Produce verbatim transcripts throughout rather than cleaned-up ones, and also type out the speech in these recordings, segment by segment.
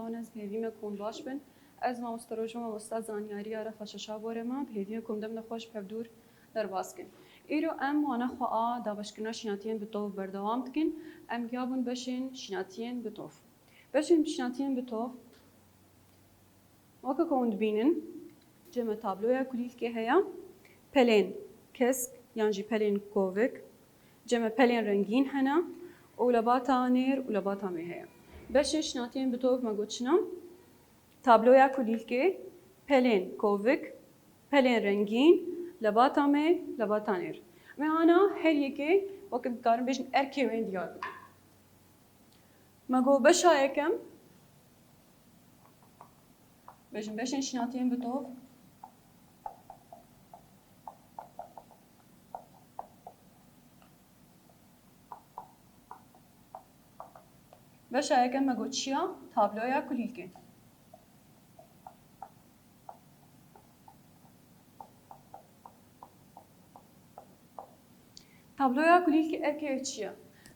Wan ez bi hêvî me ku hûn baş bin. Ez mamoste Rojba, mamosta zanyariya refa şeşa borê me. Bi hêvî me ku hûn demê xwe ji pevdûr derbas kin. Îro em wana xwe a dabeşkirina şînatiyên bi tov berdewam dikin. Em giya bûn beşên şînatiyên bi tov. Beşên şînatiyên bi tov. Weke ku hûn dibînin, cem me tabloya kulîlkê heye, pelên kesk yan jî pelên kovik, cem me pelên rengîn hene û lebata nêr û lebata mê heye. Beşê şînatiyên bi tov me got çi ne? Tabloya kulîlkê, pelên kovik, pelên rengîn, lebata mê, lebata nêr. Em ê ana her yekê weke dikarin bêjin erkê wê diyar bikin. Me got beşa yekem, bêjin beşên şînatiyên bi tov. Beşa yekem me got çi ya? Tabloya kulîlkê. Tabloya kulîlkê erkê wê çi ye?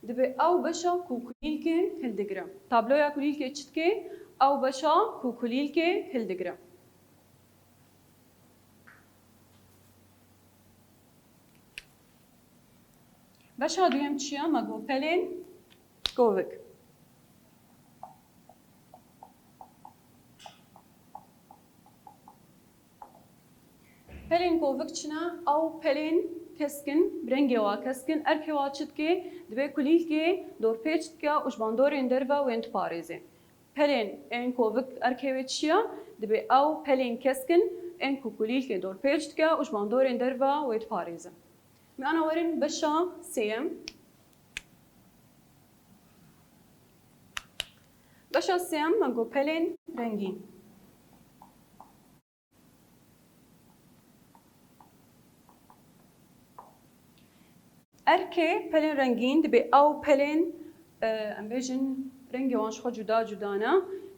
Dibe ew beşa ku kulîlkê hildigire. Tabloya kulîlkê çi dike? Ew beşa ku kulîlkê hildigire. Beşa duyem çi ye? Me got pelên kovik. Pelên kovik çi ne? Ew pelên kesk in, bi rengê wa kesk in, erkê wa çi dike? Dibe kulîlkê dorpêç dike û ji bandorên derve wên diparêze. Pelên ên kovik erkê wê çi ye? Dibe ew pelên kesk in, ên ku kulîlkê dorpêç dike û ji bandorên derve wê diparêze. Em ana werin beşa sêyem. Beşa sêyem me got pelên rengîn. Erkê pelên rengîn dibe ew pelên, e, em bêjin rengê wan ji xwe cuda cuda ne.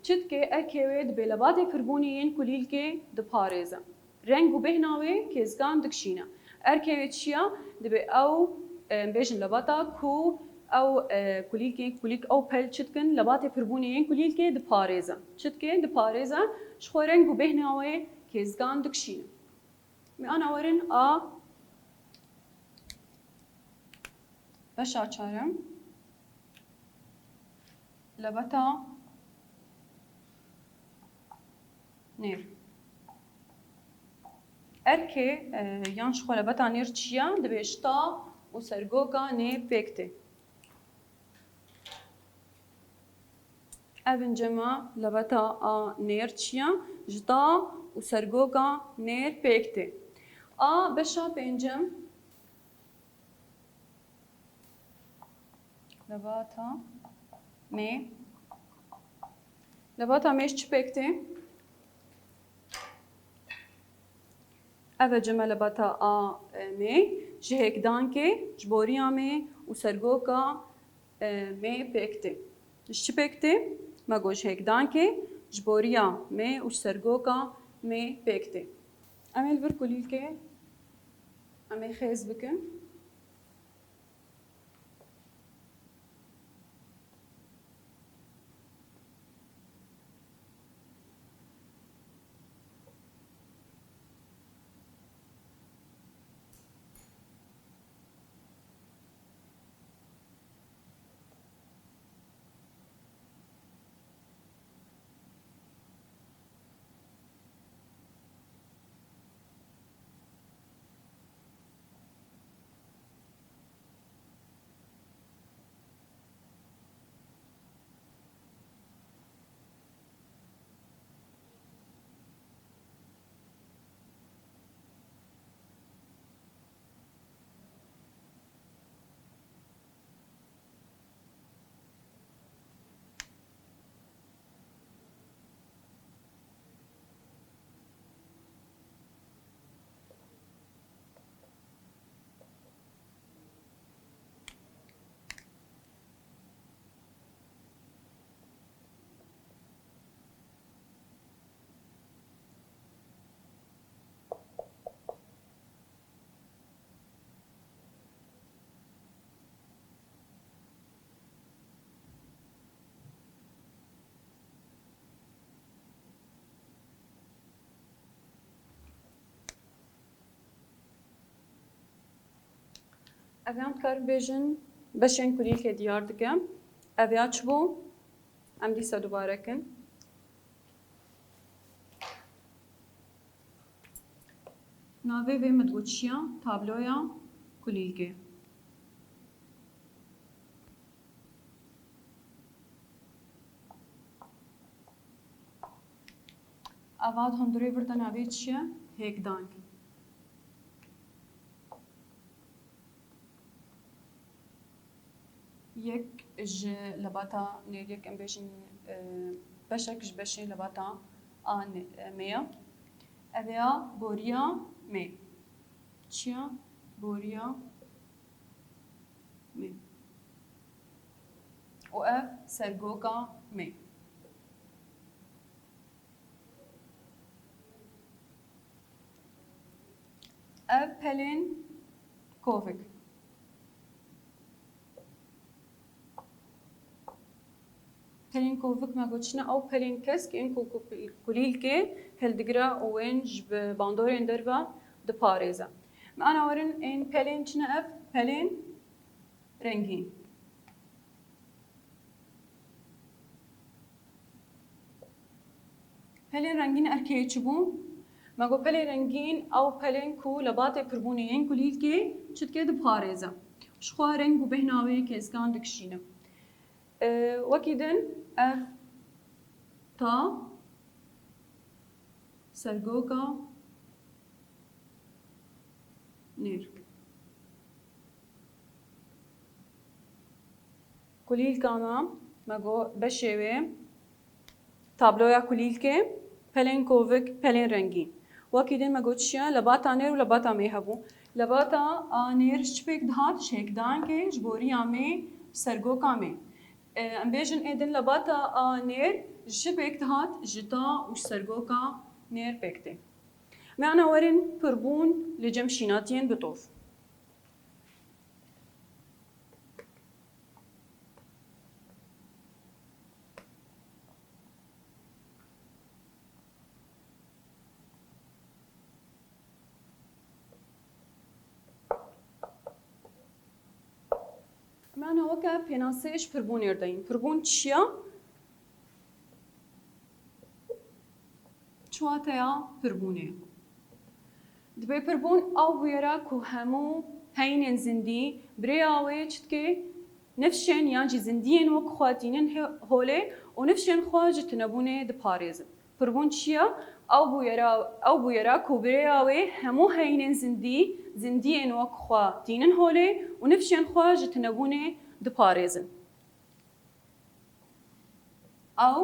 Çi dike erkê wê dibe lebatê pirbûnê yên kulîlkê diparêze. Reng û bêhna wê kêzgan dikişîne. Erkê wê çi ya? Dibe ew, e, em bêjin lebata ku ew, e, kulîlkê, kulîlk ew pel çi dikin? Lebatê pirbûnê yên kulîlkê diparêze. Çi dike? Diparêze. Ji xwe reng û bêhna wê kêzgan dikişîne. Em ana werin a beşa çarem. Lebata nêr. Erkê, e, yan ji xwe lebata nêr çi ya? Dibe ji ta û sergoka nê pêk tê. Ev in cem me lebata a nêr çi ya? Ji ta û sergoka nêr pêk tê. A beşa pêncem. Lebata mê. Lebata mê ji çi pêk tê? Ev e cem me lebata a, e, mê. Ji hêkdankê, ji boriya mê û sergoka, e, mê pêk tê. Ji çi pêk tê? Me got ji hêkdankê, ji boriya mê û ji sergoka mê pêk tê. Em ê li vir kulîlkê, em ê xêz bikin. Ev yan dikarin bêjin beşên kulîlkê diyar dike. Ev ya çi bû? Em dîsa dubare kin. Navê vê min digot çi ya? Tabloya kulîlkê. Ava di hundirê vir de navê çi ye? Hêkdang. Yek ji lebata nêr, yek em bêjin, e, beşek ji beşên lebata A nê-, e, mê ye. Ev ya boriya mê. Çi ya? Boriya mê. Û ev sergoka mê. Ev pelên kovik. Pelên kovik me got çi ne? Ew pelên kesk ên ku, ku kulîlkê hildigire û wên ji bi bandorên derve diparêze. Me ana werin ên pelên çi ne ev? Pelên rengîn. Pelên rengîn erkê çi bû? Me got pelên rengîn ew pelên ku lebatê pirbûnê yên kulîlkê çi dike, diparêze. Ji xwe reng û bêhna wê keskan dikişîne. Ee, wekî din ev ta sergoka nêr. Kulîlka me, me got beşê wê, tabloya kulîlkê, pelên kovik, pelên rengîn. Wekî din me got çi ye? Lebata nêr û lebata mê hebû. Lebata a nêr ji çi pêk dihat? Ji hêkdangê, ji boriya mê, sergoka mê. E, em bêjin ê din lebata a nêr ji çi pêk dihat? Ji ta û ji sergoka nêr pêk tê. Me ana werin pirbûn li cem şînatiyên bi tov. Em ana weke pênaseyê ji pirbûnê re deyîn. Pirbûn çi ya? Çi wateya pirbûnê? Dibê pirbûn ew bûyera ku hemû heyînên zindî bi rêya wê çi dike, nifşên yan jî zindiyên wek xwe tînin he-, holê û nifşên xwe ji tunebûnê diparêzin. Pirbûn çi ye? Ew bûyera, ew bûyera ku bi rêya wê hemû heyînên zindî, zindiyên wek xwe tînin holê û nifşên xwe ji tunebûnê diparêzin. Ew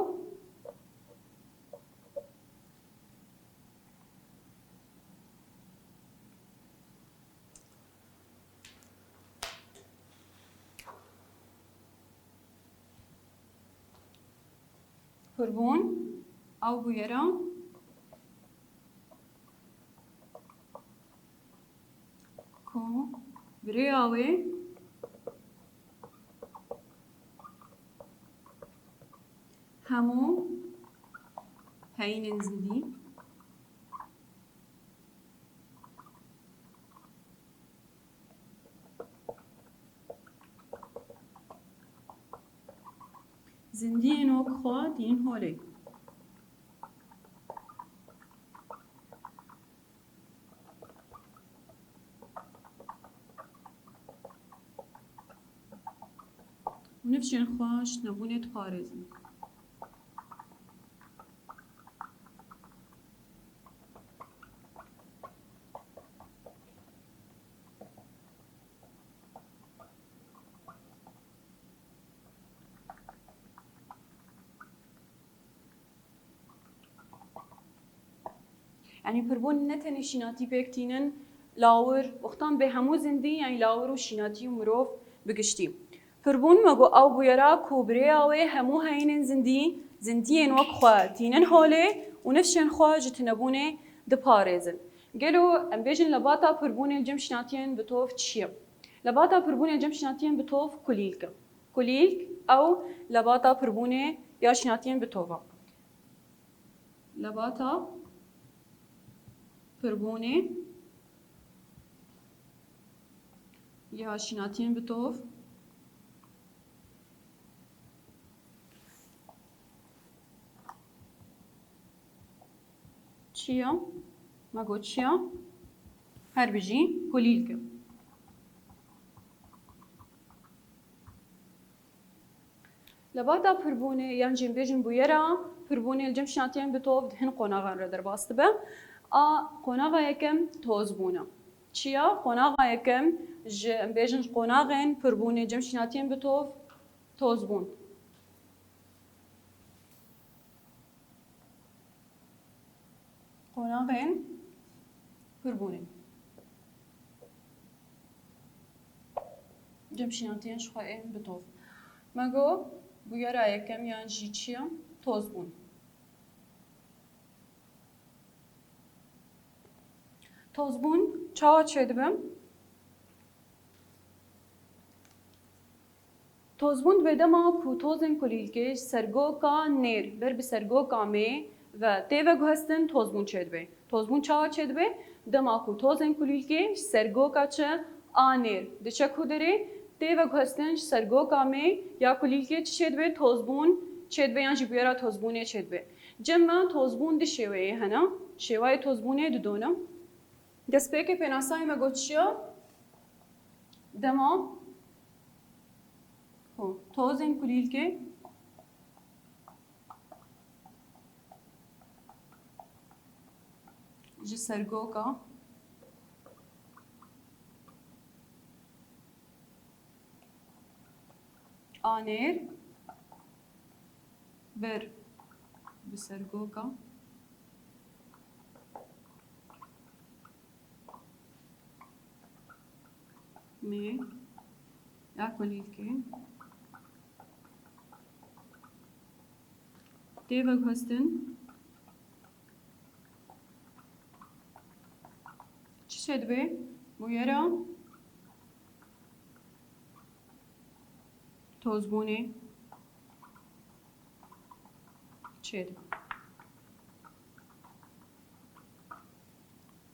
pirbûn, ew bûyera ku bi rêya wê hemû heyînên zindî, zindiyên wek xwe tînin holê. Û nifşên xwe ji nebûnê diparêzin. Yanî pirbûn ne tenê şînatî pêk tînin, lawir, wextan bê hemû zindî, yanî lawir û şînatî û mirov bi giştî. Pirbûn me got ew bûyera ku bi rêya wê hemû heyînên zindî, zindiyên wek xwe tînin holê û nifşên xwe ji tunebûnê diparêzin. Gelo em bêjin lebata pirbûnê li cem şînatiyên bi tov çi ye? Lebata pirbûnê li cem şînatiyên bi tov kulîlk e. Kulîlk ew lebata pirbûnê ya şînatiyên bi tov e. Lebata pirbûnê ya şînatiyên bitov çi ya? Me got çi ya? Her bijî kulîlk e. Li bata pirbûnê yan jî em bêjin bûyera pirbûnê li cem şînatiyên bitov di hin qonaxan re derbas dibe. A qonaxa yekem tozbûn e. Çi ya? Qonaxa yekem ji, em bêjin, qonaxên pirbûnê cem şînatiyên bitov tozbûn. Qonaxên pirbûnê cem şînatiyên ji xwe ên bitov. Me got bûyera yekem yan jî çi ye? Tozbûn. Tozbûn çawa çêdibe? Tozbûn dibe dema ku tozên kulîlkê ji sergoka nêr ber bi sergoka mê ve tê veguhestin, tozbûn çêdibe. Tozbûn çawa çêdibe? Dema ku tozên kulîlkê ji sergoka çi? A nêr diçe ku derê, tê veguhestin ji sergoka mê ya kulîlkê çi çêdibe? Tozbûn çêdibe yan jî bûyera tozbûnê çêdibe. Cem me tozbûn du şêweyê hene. Şêwayê tozbûnê du don e. Destpêkê pênasayê me got çi ya? Dema ku tozên kulîlkê ji sergoka a nêr ber bi sergoka mê ya kulîlkê tê veguhestin, çi çêdibe? Bûyera tozbûnê çêdibe.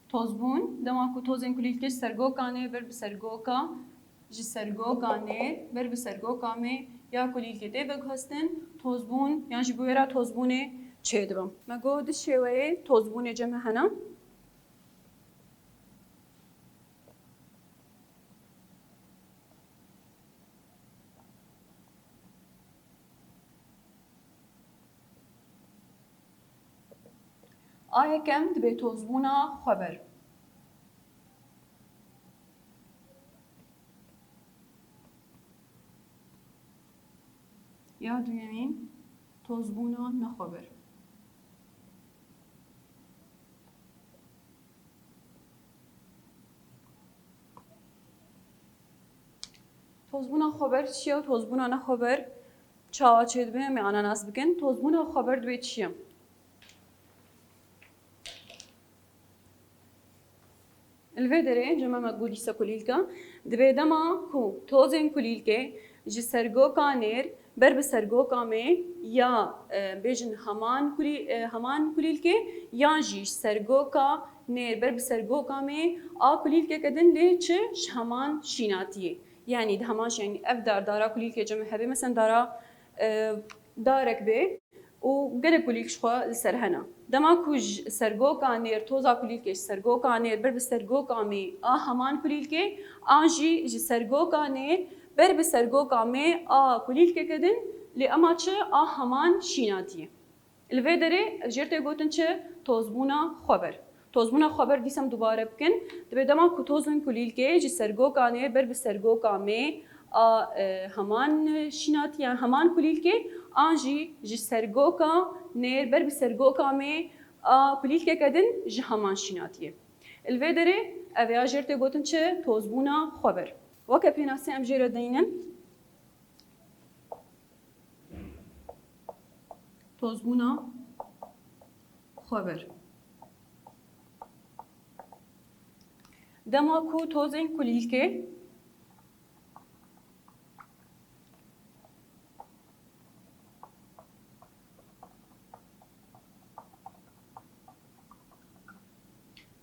Tozbûn, dema ku tozên kulîlkê ji sergoka nêr ber bi sergoka, ji sergoka nêr ber bi sergoka mê ya kulîlkê tê veguhestin, tozbûn yan jî bûyera tozbûnê çêdibe. Me got du şêweyê tozbûnê cem me hene. A yekem dibe tozbûna xweber. Ya duyemîn tozbûna nexweber. Tozbûna xweber çi ye û tozbûna nexweber çawa çêdibe, em ê ananas bikin. Tozbûna xweber dibe çi ye? Li vê derê cem me got dîsa kulîlka, dibe dema ku tozên kulîlkê ji sergoka nêr ber bi sergoka mê ya, e, bêjin heman kulî-, e, heman kulîlkê yan jî ji sergoka nêr ber bi sergoka mê a kulîlkeke din lê çi ji heman şînatiyê. Yanî di heman şî-, yanî ev dar, dara kulîlkê cem hebe, mesela dara, e, darek bê û gelek kulîlk ji xwe li ser hene. Dema ku ji sergoka nêr, toza kulîlkê ji sergoka nêr ber bi sergoka mê a heman kulîlkê, an jî ji sergoka nêr ber bi sergoka mê a kulîlkeke din, lê ema çi a heman şînatiyê. Li vê derê jêr tê gotin çi? Tozbûna xweber. Tozbûna xweber dîsa em dubare bikin. Dibe dema ku tozên kulîlkê ji sergoka nêr ber bi sergoka mê a, e, heman şînatî, yan heman kulîlkê, an jî ji sergoka nêr ber bi sergoka mê a kulîlkeke din ji heman şînatiyê. Li vê derê ev ya jêr tê gotin çi? Tozbûna xweber. Weke pênasê em jê re deynin. Tozbûna xweber. Dema ku tozên kulîlkê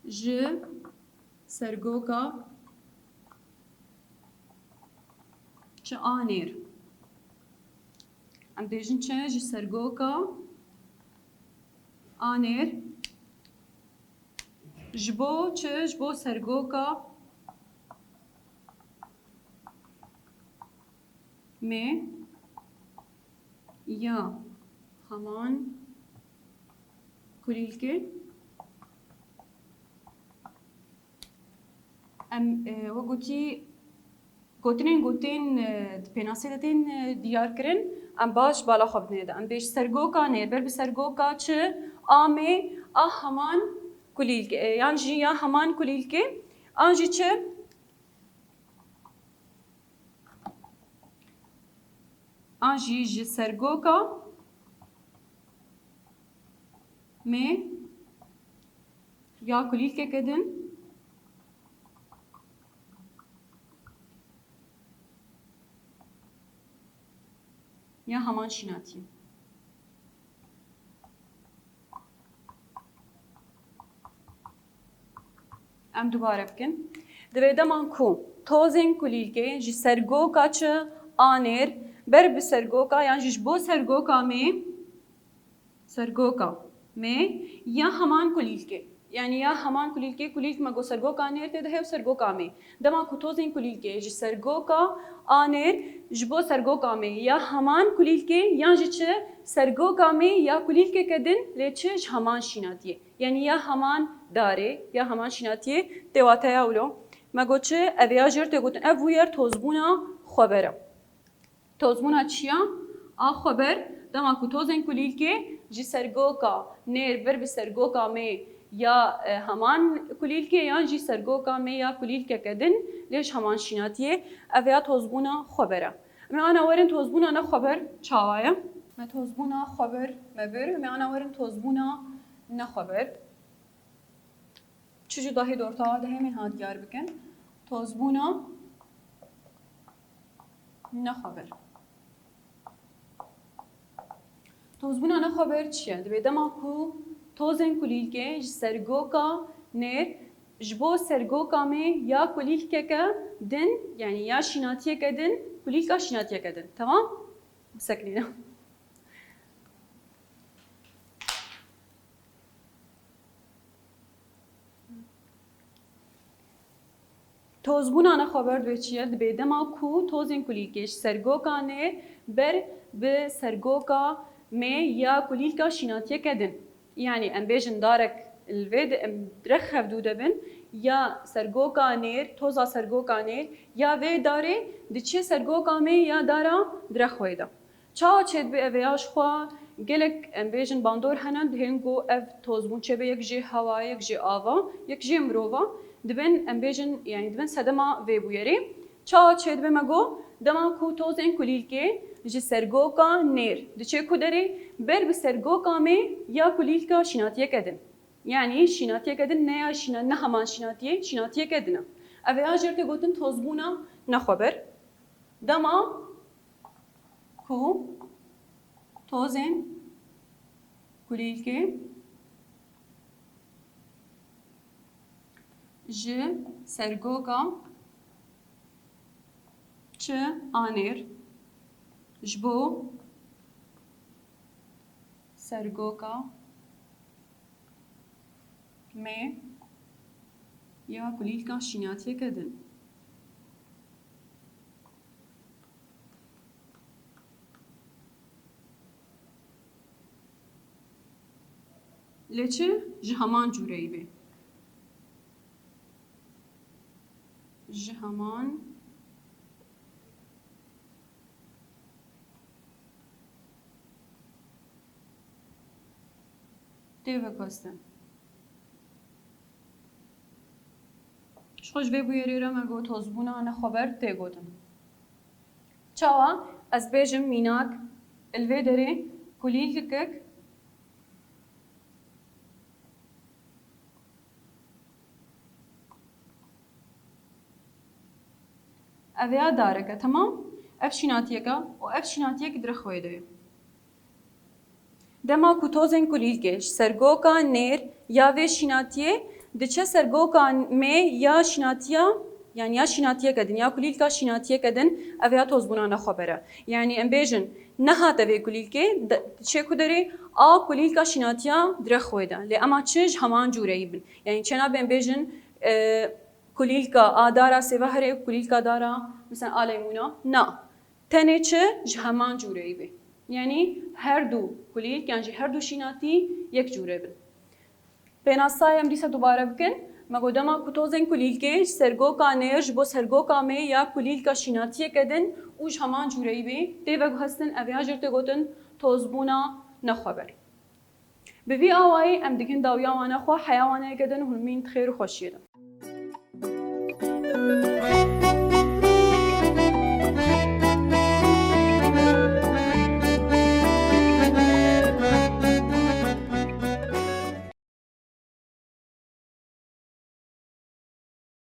ji sergoka Çi anêr? Em dêjin çi? Ji sergoka anêr. Ji bo çi? Ji bo sergoka mê ya heman kulîlkê. Em, e, wek gotî, gotinên gotên, e, di pênasê de tên, e, diyar kirin, em baş bala xwe bidinê de. Em bêj sergoka nêr, ber bi sergoka çi? A mê, a heman kulîlkê, e, yan jî ya heman kulîlkê, an jî çi? An jî ji sergoka mê ya kulîlkeke din ya heman şînatiyê. Em dubare bikin. Divê dema ku tozên kulîlkê ji sergoka çi anêr ber bi sergoka yan jî ji bo sergoka mê, sergoka mê ya heman kulîlkê. Yanî ya heman kulîlkê, kulîlk me got sergoka nêr tê de heye û sergoka mê. Dema ku tozên kulîlkê ji sergoka anêr ji bo sergoka mê ya heman kulîlkê yan jî çi sergoka mê ya kulîlkeke din lê çi ji heman şînatiyê. Yanî ya heman darê, ya heman şînatiyê tê wateya wilo. Me got çi? Ev ya jêr tê gotin. Ev bûyer tozbûna xweber e. Tozbûna çi ya? A xweber, dema ku tozên kulîlkê ji sergoka nêr ber bi sergoka mê ya, e, heman kulîlkê yan jî sergoka mê ya kulîlkeke din lê ji heman şînatiyê, ev ya tozbûna xweber e. Em ê ana werin tozbûna nexweber çawa ye? Me tozbûna xweber me bir, em ê ana werin tozbûna nexweber. Çi cudahî di ortawa de heye em ê niha diyar bikin. Tozbûna nexweber. Tozbûna nexweber çi ye? Dibê dema ku tozên kulîlkê ji sergoka nêr ji bo sergoka mê ya kulîlkeke din, yanî ya şînatiyeke din, kulîlka şînatiyeke din. Temam? Bisekinîne. Tozbûna nexweber dibê çi ye? Dibê dema ku tozên kulîlkê ji sergoka nêr ber bi sergoka mê ya kulîlka şînatiyeke din. Yanî em bêjin darek li vê de em dirêj hevdû de bin, ya sergoka nêr, toza sergoka nêr, ya vê darê diçe sergoka mê ya dara dirêj wê de. Çawa çêdibe ev ya ji xwe gelek, em bêjin, bandor hene, dihên ku ev tozbûn çêbe, yek jê hewa, yek jê ava, yek jê mirova, dibin, em bêjin, yanî dibin sedema vê bûyerê. Çawa çêdibe me got, dema ku tozên kulîlkê ji sergoka nêr diçe ku derê, ber bi sergoka mê ya kulîlka şînatiyeke din. Yanî şînatiyeke din ne ya şîna-, ne heman şînatiyê, şînatiyeke din e. Ev ya jêr tê gotin tozbûna nexweber. Dema ku tozên kulîlkê ji sergoka çi anêr ji bo sergoka mê ya kulîlka şînatiyeke din. Lê çi ji heman cûreyî bê? Ji heman tê veguhestin. Ji xwe ji vê bûyerê re me got tozbûna nexweber tê gotin. Çawa? Ez bêjim mînak, li vê derê kulîlkek Ev ya dareke, temam. Ev şînatiyeke û ev şînatiyek di rexwê de ye. Dema ku tozên kulîlkê ji sergoka nêr ya vê şînatiyê diçe sergoka mê ya şînatiya, Yanî ya şînatiyeke din ya kulîlka şînatiyeke din, ev ya tozbûna nexweber e. Yanî em bêjin nehate vê kulîlkê, de- çê ku derê a kulîlka şînatiya direxwê de. Lê ema çi ji heman cûreyî bin. Yanî çênabe em bêjin e, kulîlka a dara sêve here kulîlka dara, mesela a leymûna. Na. Tenê çi ji heman cûreyî bê. Yanî her du kulîlk yan jî her du şînatî yek cûre bin. Pênasayê em dîsa dubare bikin. Me got dema ku tozên kulîlkê ji sergoka nêr ji bo sergoka mê ya kulîlka şînatiyeke din û ji heman cûreyî bê, tê veguhestin, ev ya jî tê gotin tozbûna nexweber. Bi vî awayî em digihîn dawiya wane xwe, heya waneyeke din hûn mîn di xêr û xweşiyê de.